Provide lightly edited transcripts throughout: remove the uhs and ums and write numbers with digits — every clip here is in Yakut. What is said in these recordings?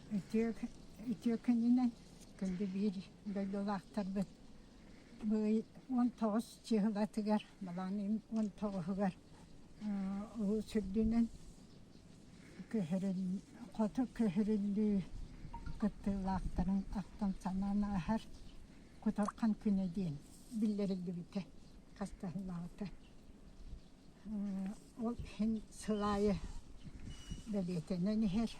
Үтүө үтүө күнүнэн күндү биир дойдулаахтарбыт бу ый 19 чыһылатыгар балаҕан ыйын 19-угар улуус үрдүнэн көһөрүл хоту көһөрүллүү кыттыылаахтарын ахтан санаан ааһар Кутурхан күнэ диэн биллэриллибитэ хас да сыллааҕыта. Ол иһин сыл аайы бэлиэтэнэн иһэр.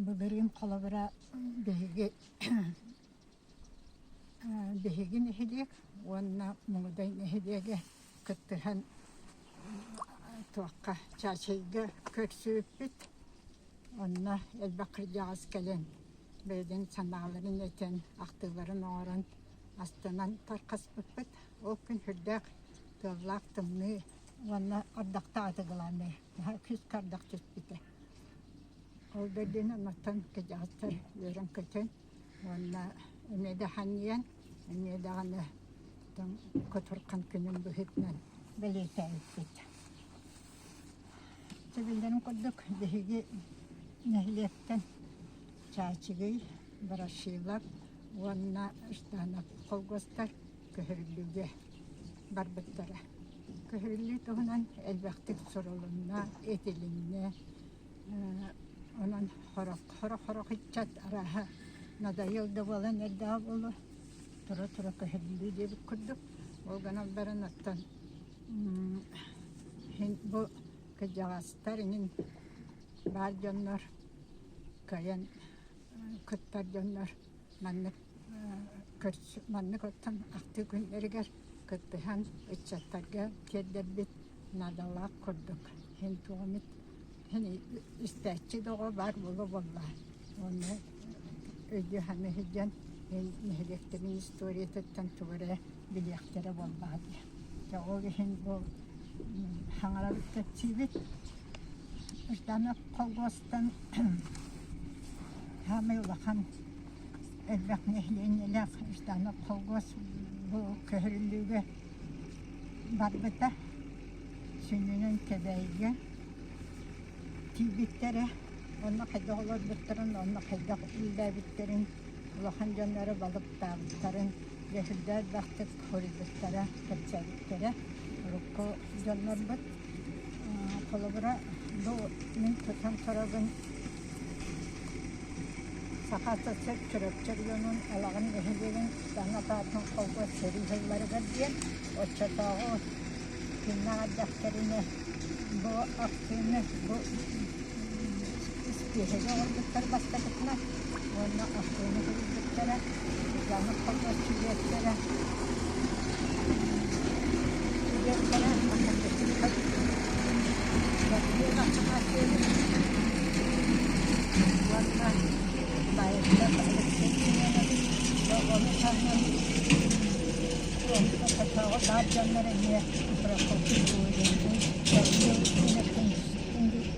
Былырыын холобура биһиги биһиги нэһилиэк уонна Муҥудай нэһилиэгэ кыттыһан туохха Чаачайга көрсүбүппүт. Онно элбэх кырдьаҕас кэлэн бэйэлэрин санааларын этэн, ахтыыларын оҥорон астынан тархаспыппыт. Ол күн сүрдээх тыаллаах тымныы уонна ардахтаата главное наһаа күүскэ ардах түспүтэ. Ол да диэн онтон кырдьаҕастар үөрэн-көтөн уонна эмиэ да ханньыйан, эмиэ даҕаны кутурхан күнүн быһыытынан бэлиэтээбиппит. Чэ биллэрин курдук биһиги нэһилиэктэн Чаачыгый, Ворошилов уонна Жданов холкуостар көһөрүллүүгэ барбыттара. Көһөрүллүү туһунан элбэхтик сурулунна, этилиннэ. Онон сорох-сорох ыччат арааһа надоел да буолан эрдэҕэ буолуо, тура-тура көһөрүллүү диэбит курдук. Ол гынан баран оттон бу кырдьаҕастар иҥин баар дьоннор кыайан кыттар дьоннор маннык маннык оттон ахтыы күннэригэр кыттыһан ыччаттарга тиэрдэрбит наадалаах курдук. Иһин туох эмит иһин истээччи да оҕо баар буолуо буоллаҕа. Уонна өйдүү-саныы сылдьан нэһилиэктэрин историятыттан тугу эрэ билиэхтэрэ буоллаҕа дии. Дьэ ол иһин бу хаҥарабыт кэпсиибит. Жданов колхуостан саамай улахан элбэх нэһилиэнньэлээх Жданов колхуос бу көһөрүллүүгэ барбыта. Сүнньүнэн Кэбээйигэ тиийбиттэрэ. Онно хайдах олорбуттарын, онно хайдах үлэлээбиттэрин, улахан дьоннору балыктаабыттарын дьэ сүрдээх элбэхтик хоруйбуттара, кэпсээбиттэрэ. Урукку дьоннорбут Холобура, бу мин тутан турабын Саха СССР Чурапчы оройуонун Алаҕан нэһилиэгин саҥа аатын холбос сэрии сылларыгар диэн оччотооҕу күннээх эрдэхтэринэ бу ахтыыны бу испииһэги оҥорбуттар бастакытынан уонна ахтыыны суруйбуттара Жданов холбос чилиэттэрэ чилиэттэрэ Гаврил Афанасьевич уонна Баевтар Алексей Семенович ону таһынан Оччотооҕу баар дьоннор эмиэ Прокопий Гурьевич, Гаврил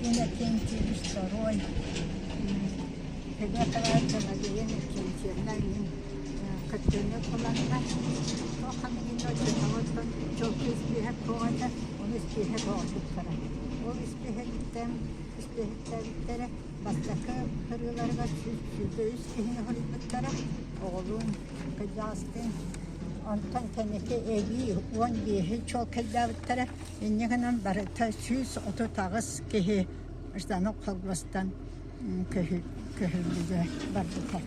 Иннокентьевич Торуой, Федотова Мария Иннокентьевна мин кыттыыны ыланнар, туох ханнык иннинэ оччотооҕуттан чуолкай испииһэк суох этэ, ону испииһэк оҥорбуттара. Ол испииһэгиттэн испииһэктээбиттэрэ бастакы сырыыларыгар 123 киһини суруйбуттара, оҕолуун кырдьаҕастыын. Онтон кэнники эбии 15-и чуолкайдаабыттара. Инньэ гынан барыта 138 киһи Жданов холкуостан көһүллүүгэ барбыта.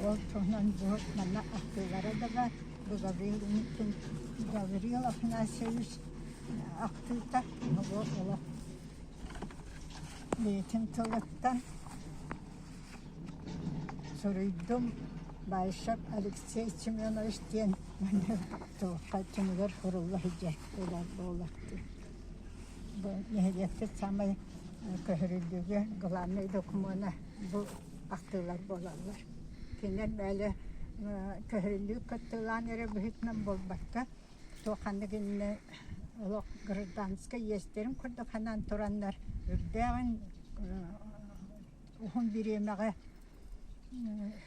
Ол туһунан бу манна ахтыылара да баар. Бу Гаврил Гаврил Афанасьевич ахтыыта бу олох бэйэтин тылыттан суруйдум Баишев Алексей Семенович диэн манна туохха түмүгэр сурулла сылдьар буоллахтыы. Бу нэһилиэкпит саамай көһөрүллүүгэ главнай докумуона бу ахтыылар буолаллар. Кинилэр бэйэлэ көһөрүллүү кыттыылаан эрэ быһыытынан буолбакка, туох ханнык иннинэ олох гражданскай иэстэрин курдук санаан тураннар үрдээҕин уһун бириэмэҕэ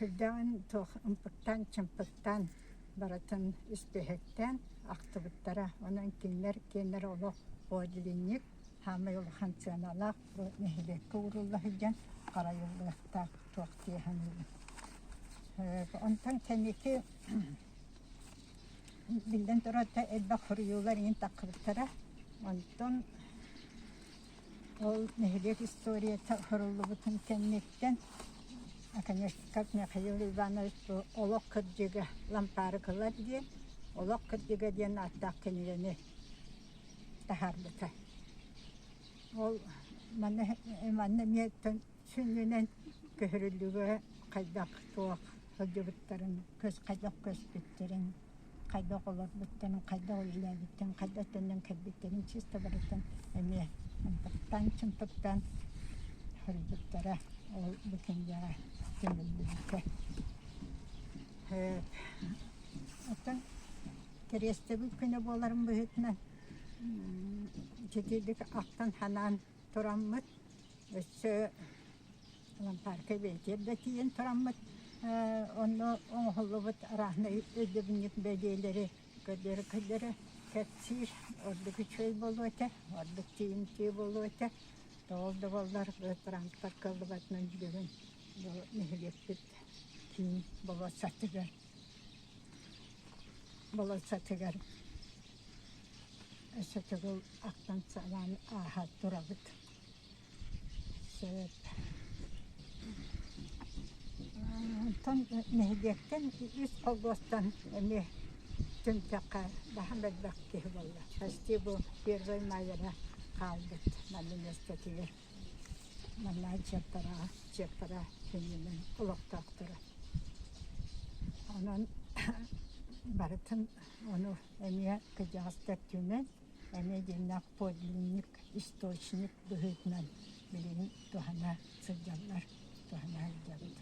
үрдээҕин туох ымпыктаан-чымпыктаан барытын испииһэктээн ахтыбыттара. Онон кинилэр кинилэр олох подлинник. Хаамай улахан сыаналаах бу нэһилиэккэ уурулла сылдьан харайыллыахтаах туох дии саныыбын. Онтон кэнники биллэн турар элбэх суруйуулар иһин таххыбыттара. Онтон ол нэһилиэк историята суруллубутун кэнниттэн Оконешников Михаил Иванович бу «Олох кырдьыга лампаарыкылар» диэн «Олох кырдьыга» диэн ааттаах кинигэни таһаарбыта. Ол манна манна эмиэ сүнньүнэн көһөрүллүүгэ хайдах туох сылдьыбыттарын, көс хайдах көспүттэрин, хайдах олорбуттарын, хайдах үлэлээбиттэрин, хайдах төннөн кэлбиттэрин чисто барытын эмиэ ымпыктаан-чымпыктаан суруйбуттара. Ол бу кинигэҕэ түмүллүбүтэ. Оттон Кэриэстэбил күнэ буоларын быһыытынан ититирдик ахтан-санаан тураммыт, өссө Лампаарка бэйэтигэр да тиийэн тураммыт, онно оҥоһуллубут арааһынай өйдөбүнньүк бэлиэлэри көрдөрө-көрдөрө кэпсиир ордук үчүгэй буолуо этэ, ордук тиийимтиэ буолуо этэ. Тоҕо да буоллар транспорт кыаллыбатынан бүгүн бу нэһилиэкпит киин болуоссатыгар болуоссатыгар өссө төгүл ахтан-санаан ааһа турабыт. Сөп. Онтон нэһилиэктэн үс холбуостан эмиэ түмтэххэ баһан элбэх киһи буолла. Почти бу Первай Майяра хаалбыт манна миэстэтигэр. Манна Чыаппараҕа, Чыаппара сүнньүнэн олохтоохторо. Онон барытын ону эмиэ кырдьаҕастар түмэн, эмиэ дьиҥнээх подлинник, источник быһыытынан билигин туһана сылдьаллар, туһана сылдьабыт.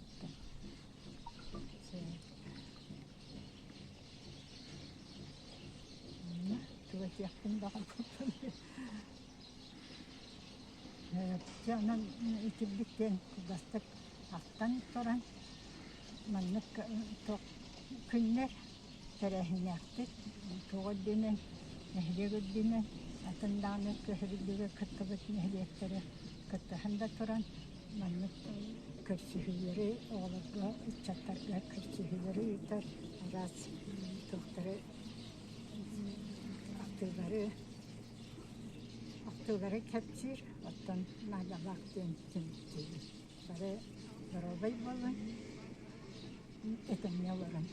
Тугу этиэхпин баҕарбыппын. Дьэ онон итирбит диэн кылгастык ахтан туран маннык туох күннэр тэрээһиннээхтик туох үрдүнэн, нэһилиэк үрдүнэн, атын даҕаны көһөрүллүүгэ кыттыбыт нэһилиэктэри кыттыһан да туран маннык көрсүһүүлэри оҕолорго, ыччаттарга көрсүһүүлэри ыытар араас туохтары ахтыылары Ахтыылары кэпсиир, оттон наадалаах диэн түмүктүүбүн. Бары доруобай буолун, этэҥҥэ олорун.